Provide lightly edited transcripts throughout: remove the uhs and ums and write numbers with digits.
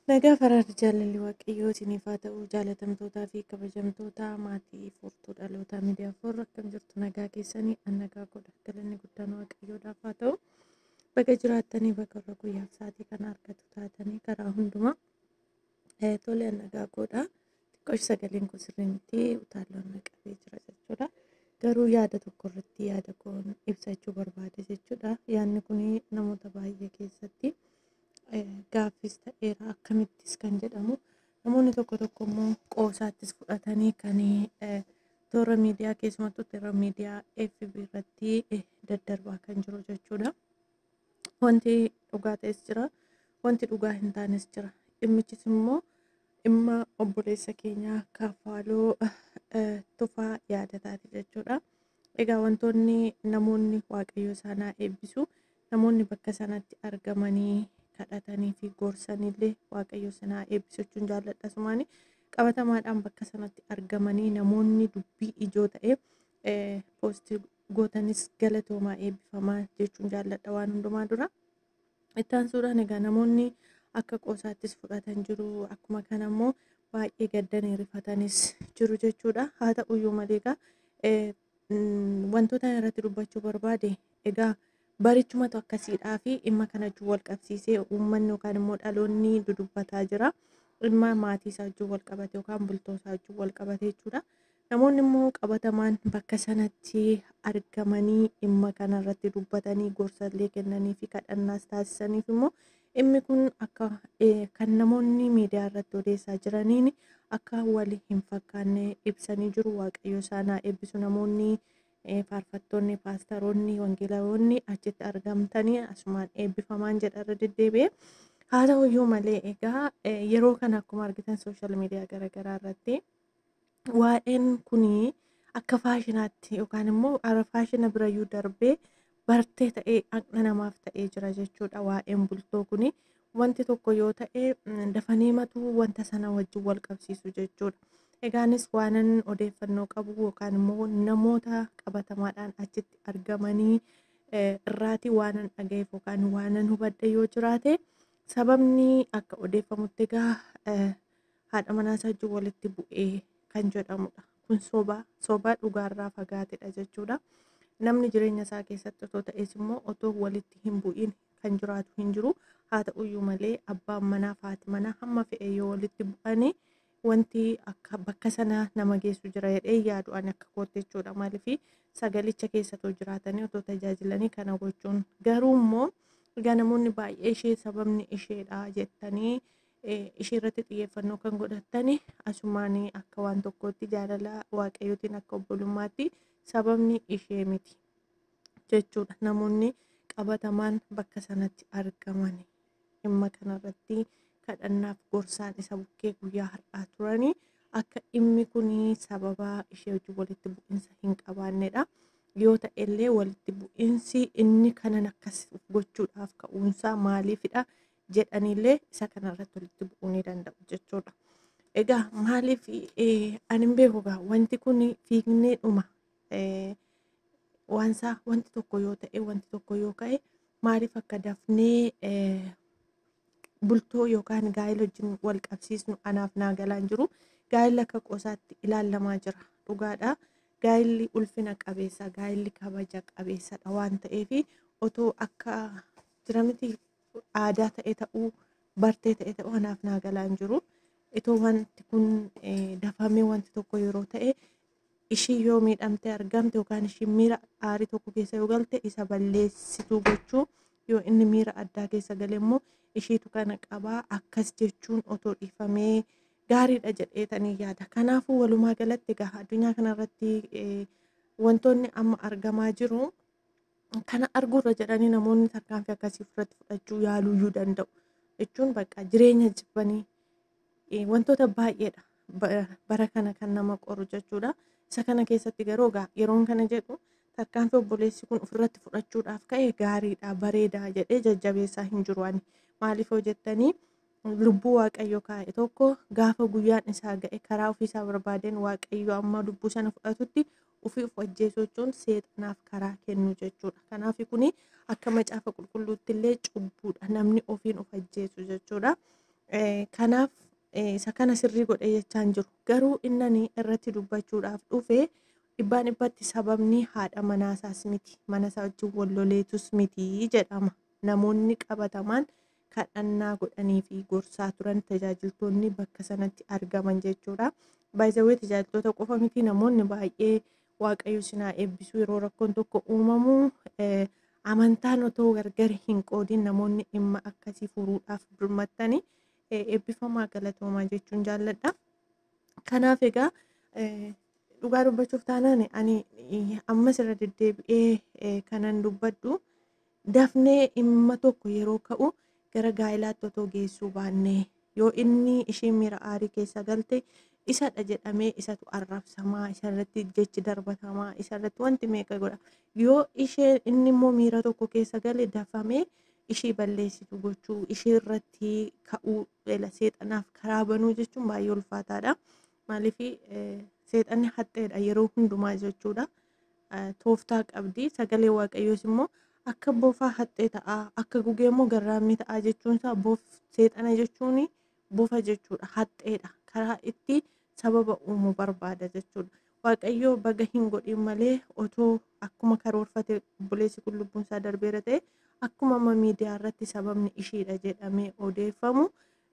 Nagaa faraarri jaalalli waaqayyoo isiniif haa ta'u jaalatamtootaa fi kabajamtoota maatii furtuu dhaloota miidiyaa foor akkam jirtu nagaa keessanii an nagaa godha galanni guddaan waaqayyoodhaaf haa ta'u. Baga jiraattanii bakka irra guyyaaf sa'aatii kana argatu taatanii karaa hundumaa tole an nagaa godha. Xiqqoosh sagaleen kun sirrii miti utaalloon na qabee jira jechuudha. Garuu yaada tokko irratti yaada koon ibsachuu barbaade jechuudha. Yaadni kun namoota baay'ee keessatti gaaffis ta'eera akkamittis kan jedhamu namoonni tokko tokko immoo qoosaattis fudhatanii kan toora miidiyaa keessumattuu toora miidiyaa FB irratti daddarbaa kan jiru jechuudha. Wanti dhugaa ta'es jira, wanti dhugaa hin taanes jira. Dhimmichis immoo dhimma obboleessa keenyaa Kaffaaloo Tufaa Yaadataati jechuudha. Egaa wantoonni namoonni Waaqayyo isaanaa eebbisu namoonni bakka sanatti argamanii kadhatanii fi gorsanillee Waaqayyo sanaa eebbisu jechuun jaalladha. Asumaani qabatamaadhaan bakka sanatti argamanii namoonni dubbii ijoo ta'e poostii gootanis galatoomaa eebbifamaa jechuun jaalladha waan hundumaa dura. Itti aansuudhaan egaa namoonni akka qoosaattis fudhatan jiru akkuma kana immoo baay'ee gaddanii rifatanis jiru jechuudha. Haa ta'uyyuu malee egaa wantoota irratti dubbachuu barbaade egaa barichumatu akkasiidhaa fi dhimma kana wajjin wal qabsiisee uummanni yookaan immoo dhaloonni dudubbataa jira. Dhimma maatii isaa wajjin wal qabate yookaan bultoo isaa wajjin wal qabate jechuudha. Namoonni immoo qabatamaan bakka sanatti argamanii dhimma kana irratti dubbatanii gorsallee kennanii fi kadhannaas taasisaniif immoo dhimmi kun akka kan namoonni miidiyaa irratti odeessaa jiraniin akka wal hin fakkaanne ibsanii jiru. Waaqayyo isaanaa eebbisu namoonni faarfattoonni, paastaroonni, wangeelawoonni achitti argamtanii asumaan eebbifamaan jedha irra deddeebi'ee. Haa ta'uyyuu malee egaa yeroo kana akkuma argitan sooshaal miidiyaa garaagaraa irratti waa'een kunii akka faashinaatti yookaan immoo faashina birayyuu darbee bartee ta'ee dhaqna namaaf ta'ee jira jechuudha waa'een bultoo kuni. Wanti tokko yoo ta'e dafanii matuu wanta sana wajjin wal qabsiisu jechuudha. Egaanis waanan odeeffannoo qabu yookaan immoo namoota qabatamaadhaan achitti argamanii irraatii waanan dhaga'eef yookaan waanan hubadhe yoo jiraate sababni akka odeeffamutti egaa haadha manaa isaa wajjin walitti bu'ee kan jedhamudha. Kun soba soba dhugaarraa fagaatedha jechuudha. Namni jireenya isaa keessatti otoo ta'es immoo otoo walitti hin bu'iin kan jiraatu hin jiru. Haa ta'uyyuu malee abbaan manaa fi haati manaa hamma fe'e yoo walitti bu'anii wanti akka bakka sana nama geessu jira jedhee yaadu ani akka kootti jechuudha. Maaliif sagalicha keessa otoo jiraatanii otoo tajaajilanii kana gochuun garuu immoo egaa namoonni baay'ee ishee sababni isheedha jettanii ishee irratti xiyyeeffannoo kan godhatani asumaan akka waan tokkootti jaalala waaqayyootiin akka obbolummaatti sababni ishee miti jechuudha. Namoonni qabatamaan bakka sanatti argaman dhimma kanarratti kadhannaaf gorsaan isa bukkee guyyaa har'aa turanii akka dhimmi kun sababa ishee wajjin walitti bu'insa hin qabaannedha. Yoo ta'ellee walitti bu'insi inni kanan akkas gochuudhaaf ka'uunsaa maaliifidha jedhaniillee isa kanarratti walitti bu'uu ni danda'u jechuudha. Egaa maaliif ani hin beeku egaa wanti kun fiignee dhuma waansaa wanti tokko yoo ta'e wanti tokko yoo ka'e maaliif akka dafnee bultoo yookaan gaa'ela wajjin wal qabsiisnu anaaf naa galaan jiru. Gaa'elli akka qoosaatti ilaalamaa jira dhugaadha. Gaa'elli ulfina qabeessa gaa'elli kabaja qabeessadha waan ta'eef otoo akka jira miti aadaa ta'e ta'uu bartee ta'e ta'uu anaaf naa galaan jiru. Itoo wanti kun dafamee wanti tokko yeroo ta'e ishii yoo miidhamtee argamte yookaan ishii miira aarii tokko keessa yoo galte isa balleessituu gochuu yoo inni miira addaa keessa gale immoo ishiitu kana qabaa akkas jechuun otoo dhiifamee gaariidha jedheetanii yaada. Kanaafuu walumaa galatti egaa addunyaa kanarratti wantoonni amma argamaa jiru kana arguurra jedhanii namoonni tarkaanfii akkasii ofirratti fudhachuu yaaluyyuu danda'u. Jechuun bakka jireenya jibbanii wantoota baay'eedha bara kana kan nama qoru jechuudha. Isa kana keessatti garuu egaa yeroon kana jedhu tarkaanfii obboleessi kun ofirratti fudhachuudhaaf ka'e gaariidha bareedaa jedhee jajjabeessaa hin jiru ani. Maaliif hoo jettanii lubbuu waaqayyo kaa'e tokko gaafa guyyaan isaa ga'e karaa ofiisaa barbaadeen waaqayyo amma lubbuu sana fudhatutti ofii of ajjeesuu jechuun seexanaaf karaa kennu jechuudha. Kanaaf kuni akka macaafa qulqulluutti illee cubbuudha namni ofiin of ajjeesu jechuudha. Kanaaf isa kana sirrii godhe jechaa hin jiru. Garuu innani irratti dubbachuudhaaf dhufe dhibbaan dhibbatti sababni haadha manaasaas miti. Mana isaa wajjin wal loleetus miti jedhama. Namoonni qabatamaan kadhannaa godhanii fi gorsaa turan tajaajiltoonni bakka sanatti argaman jechuudha. Baay'ee tajaajiltoota qofa miti, namoonni baay'ee Waaqayyo sinaa eebbisuu, yeroo rakkoon tokko uumamu amantaan otoo gargar hin qoodin namoonni dhimma akkasii furuudhaaf birmattanii eebbifamaa, galatoomaa jechuun jaalladha. Kanaaf egaa dhugaa dubbachuuf taanaan ani ammas irra deddeebi'ee kanan dubbadhu, dafnee dhimma tokko yeroo ka'u gara gaa'ilaatti otoo geessuu baannee, yoo inni isheen miira aarii keessa galte isadha jedhamee isatu arrabsamaa, isarratti jechi darbatamaa, isarratti wanti meeqa godha. Yoo isheen inni immoo miira tokko keessa gale dafamee ishii balleessitu gochuu, ishee irratti ka'uu, seexanaaf karaa banuu jechuun baay'ee ulfaataadha. Maaliif, seexanni haxxeedha yeroo hundumaa jechuudha. Tooftaa qabdi. Sagalee Waaqayyoos immoo akka bofaa haxxee ta'a, akka gugee immoo garraammii ta'a jechuun isaa, seexana jechuun bofa jechuudha. Haxxeedha. Karaa itti sababa uumuu barbaada jechuudha. Waaqayyoo baga hin godhin malee, otoo akkuma karoorfate obboleessi kun lubbuun isaa darbeera ta'e, akkuma amma miidiyaa irratti sababni ishiidha jedhamee odeeffamu,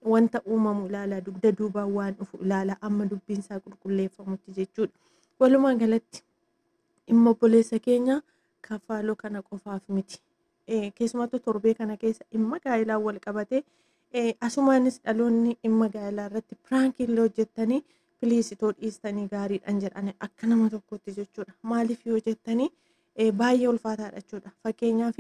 wanta uumamu ilaala, dugda duubaan waan dhufu ilaala, amma dubbiin isaa qulqulleeffamutti jechuudha. Walumaa galatti dhimma obboleessa keenya Kaffaaloo kana qofaaf miti. Keessumattuu torbee kana keessa dhimma gaa'ilaan wal qabatee, asumaanis dhaloonni dhimma gaa'ilaa irratti piraankii illee hojjettanii please itoo dhiistanii gaariidhaan jedhani akka nama tokkotti jechuudha. Maaliif yoo jettanii, baay'ee ulfaataadha jechuudha. Fakkeenyaaf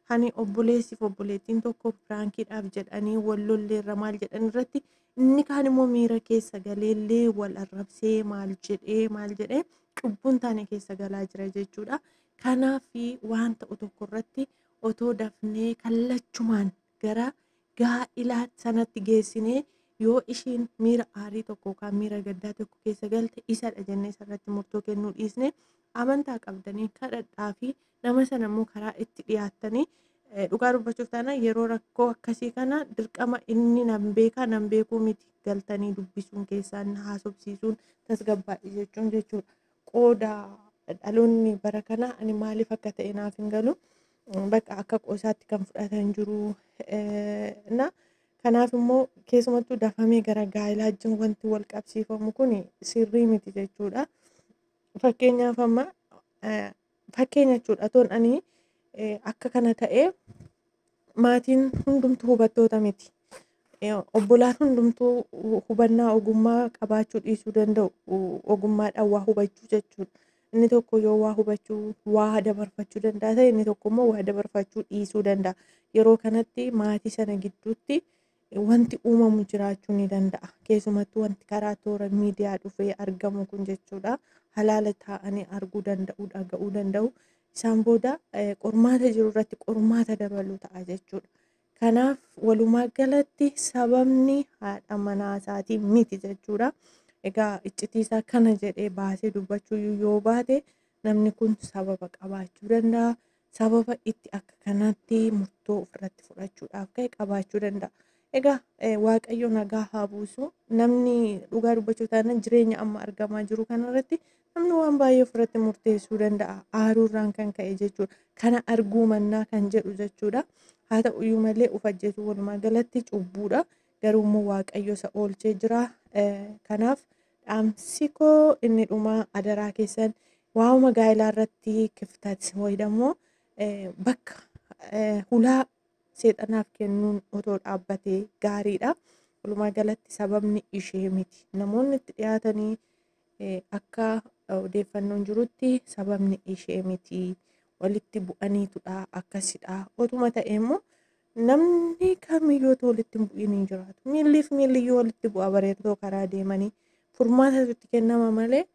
hani obboleessiif obboleettiin tokko piraankiidhaaf jedhanii wal lolleerra maal jedhan irratti, inni kaan immoo miira keessa galeellee wal arrabsee maal jedhee maal jedhee cubbuun taane keessa galaa jira jechuudha. Kanaaf waan ta'u tokko irratti otoo dafnee kallachumaan gara gaa'ilaa sanatti geessinee, yoo ishiin miira aarii tokko yookaan miira gaddaa tokko keessa galte isadha jennee isarratti murtoo kennuu dhiisne, amantaa qabdanii kadhadhaa fi nama sana immoo karaa itti dhiyaattanii, dhugaa dubbachuuf taana yeroo rakkoo akkasii kana dirqama inni nan beekaa nan beekuu miti, galtanii dubbisuun, keessaan haasofsiisuun, tasgabbaa'ii jechuun jechuudha. Qooda dhaloonni bara kana ani maaliif akka ta'e naaf hin galu. Bakka akka qoosaatti kan fudhatan jiru. Na kanaaf immoo keessumattuu dafamee gara gaa'ilaa wajjin wanti wal qabsiifamu kun sirrii miti jechuudha. Fakkeenyaaf amma fakkeenya jechuudha, toon ani akka kana ta'ee maatiin hundumtuu hubattoota miti. Obbolaan hundumtuu hubannaa ogummaa qabaachuu dhiisuu danda'u, ogummaadhaan waa hubachuu jechuudha. Inni tokko yoo waa hubachuu, waa dabarfachuu danda'a ta'e, inni tokko immoo waa dabarfachuu dhiisuu danda'a. Yeroo kanatti maatii sana gidduutti wanti uumamu jiraachuu ni danda'a. Keessumattuu wanti karaa toora miidiyaa dhufee argamu kun jechuudha. Halaala taa'anii arguu danda'u, dhaga'uu danda'u. Isaan booda qormaata jiru irratti qormaata dabaluu ta'a jechuudha. Kanaaf walumaa galatti sababni haadha manaa isaatii miti jechuudha. Egaa iccitii isaa kana jedhee baasee dubbachuu yoo baate, namni kun sababa qabaachuu danda'a. Sababa itti akka kanatti murtoo ofirratti fudhachuudhaaf ka'e qabaachuu danda'a. Egaa Waaqayyo nagaa haa buusu. Namni dhugaa dubbachuu taanaan jireenya amma argamaa jiru kanarratti namni waan baay'ee ofirratti murteessuu danda'a. Aaruurraan kan ka'e jechuudha. Kana arguu mannaa kan jedhu jechuudha. Haa ta'uyyuu malee of ajjeesuu walumaa galatti cubbuudha. Garuu immoo Waaqayyo isa oolchee jira. Kanaaf dhaamsi koo inni dhumaa, adaraa keessan, waa'uma gaa'elaa irratti kiftat wayidammoo bakka hulaa seexanaaf kennuun otoo dhaabbatee gaariidha. Walumaa galatti sababni ishee miti. Namoonni itti dhiyaatanii akka odeeffannoon jirutti sababni ishee miti. Walitti bu'aniitudha, akkasidha. Otuma ta'e immoo namni kamiyyuu otoo walitti hin bu'iin hin jiraatu. Miilliif miilliyyuu walitti bu'a, bareedoo karaa deemanii furmaata itti kennama malee,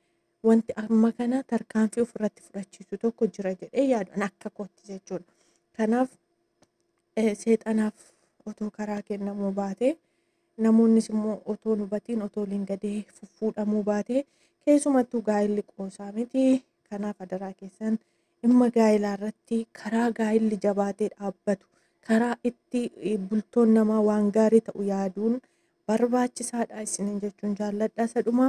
wanti amma kana tarkaanfii ofirratti fudhachiisu tokko jira jedhee yaadan akka kootti jechuudha. Kanaaf seexanaaf otoo karaa kennamuu baate, namoonnis immoo otoo hubatiin otoo waliin gadee fuffuudhamuu baate, keessumattuu gaa'illi qoosaa miti. Kanaaf adaraa keessan dhimma gaa'ilaa irratti karaa gaa'illi jabaatee dhaabbatu, karaa itti bultoon namaa waan gaarii ta'u yaaduun Barbaachisaadha isiniin jechuun jaalladha. Isa dhuma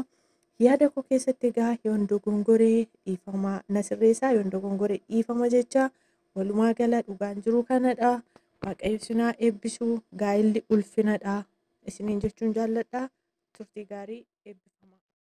yaada koo keessatti egaa yoon dogongoree dhiifama na sirreessaa, yoon dogongoree dhiifama jecha. Walumaa gala dhugaan jiru kanadha. Waaqayyo isinaa eebbisu. Gaa'illi ulfinadha isiniin jechuun jaalladha. Turtii gaarii, eebbifama.